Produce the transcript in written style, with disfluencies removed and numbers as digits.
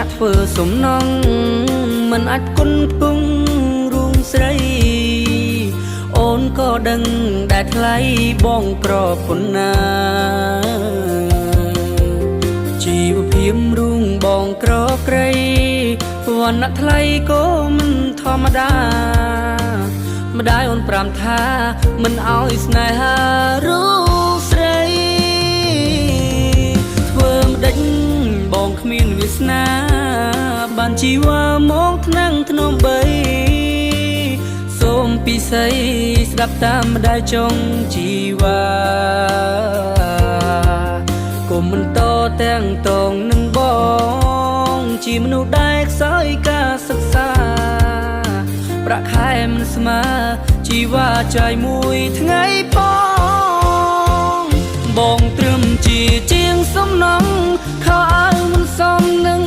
អ្នកធ្វើសំណងមិនអាចគុណផ្គង់រូងស្រី អូនក៏ដឹងដែលថ្លៃបងប្រពន្ធណា ជីវភាពរូងបងក្រក្រៃវណ្ណៈថ្លៃក៏មិនធម្មតា ម្ដាយអូនប្រាំថាមិនអោយស្នេហារូងស្រី ធ្វើម្ដេចបងគ្មានវាសនា បានជីវ៉ាមកថ្នាំងធ្នមបី សូមពិសីស្ដាប់តាមម្ដាយចុងជីវ៉ាគុំមិនតទាំងតងនឹងបង ជាមនុស្សដែលខ្សោយការសិក្សា ប្រាក់ខែមិនស្មើជីវ៉ាចាយមួយថ្ងៃផង បងត្រឹមជាជាងសំណងខោអាវមិនសមនឹង